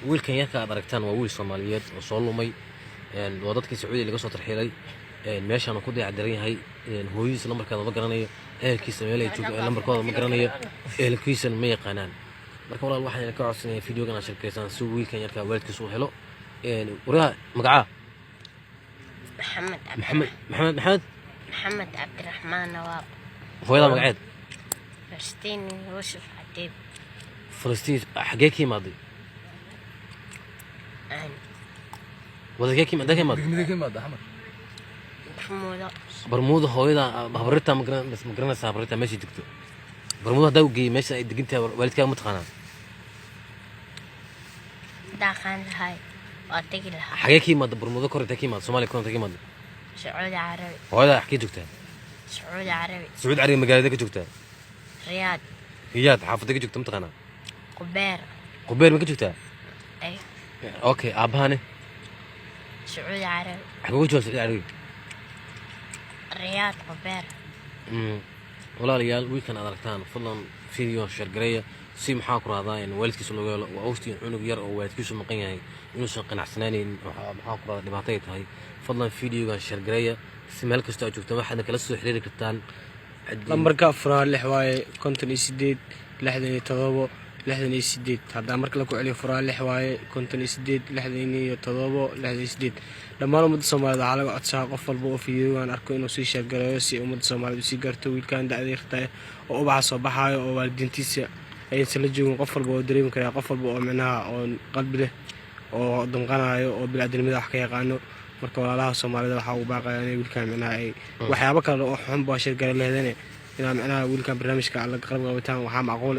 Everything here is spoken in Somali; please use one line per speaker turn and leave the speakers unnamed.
Wiilkan yarka aad aragtaan waa wiil Soomaaliyeed oo soo lumay. Waa dadkii Sacuudiya laga soo tarxiilay. Meeshaan ku dayac daran yahay. Hooyadiisa lambarkeeda ma garanayo, ehelkiisa meel ay joogaan lambarkooda ma garanayo, ehelkiisana ma yaqaanaan. Marka walaal, waxaan ka codsanaya videogan aad share-gareysaan si wiilkan yarka waalidkiisa u helo. Waraha, magacaa?
Maxamed.
Maxamed, Maxamed, Maxamed.
Maxamed Cabdiraxmaan Nawaab.
Hooyada magaceed?
Falastiin Yuusuf Cadiib.
Falastiin. Xagee ka imaaday?
Aan.
Wadakee ka imaaday, ka imaaday?
Degmada ka imaada Axmed.
Bermudo.
Barmuuda. Hooyada habarirta ma garan, ma garanaysaa habarirta meesha degto Barmuuda? Haddaa u geeyey meesha ay degantahay, waalidkaaga ma taqaanaa?
Daaqaan lahay, waa tegi lahaa.
Xagee ka imaada Barmuuda? Kor intee ka imaada? Soomaaliya kor intee ka imaada?
Sacuudi Carabi.
Hooyada xagee joogtaa?
Sacuudi Carabi.
Sacuudi Carabiga magaalada ka joogtaa?
Riyaad.
Riyaad. Xaafadda ka joogta ma taqaanaa?
Qubeer.
Qubeer ma ka joogtaa?
Ay.
Okay, aabahane?
Sacuudi Carabi.
Xagee uga jooga Sacuudi Carabiga?
Riyaad, Qubeer.
Walaalayaal, wiilkan aad aragtaan, fadlan video share-gareeya si, maxaa ku rahdaa, in waalidkiisa looga helo. Waa ogtiin cunug yar oo waalidkiisu maqan yahay inuusan qanacsanaaneyn, maxaa ku rahdaa, dhibaato ay tahay. Fadlan videogan share-gareeya si meel kastoo aad joogtaan waxaadna kala soo xiriiri kartaan.
Lambarka 06 waaye 58 67 68. Haddaa marka la ku celiyo, 06 waaye 58 67 68. Dhammaan ummadda Soomaaliyeed waxaa laga codsaa qof walba oo fiidiyogan arko inuu sii share-gareeyo si ummadda Soomaaliyeed usii gaarto wiilkan da'da yarta oo ubaxa soo baxaayo oo waalidiintiisa aysan la joogin. Qof walba oo dareemi karaa, qof walba oo micnaha oo qalbi leh oo damqanayo oo bini'aadanimada wax ka yaqaano. Marka walaalaha Soomaalida waxaa ugu baaqaya inay wiilkan micnaha ay waxyaabo kale oo xun baa share-gare lehdane inaa micnaha wiilkan barnaamijka la qalab qabataan. Waxaa macquul.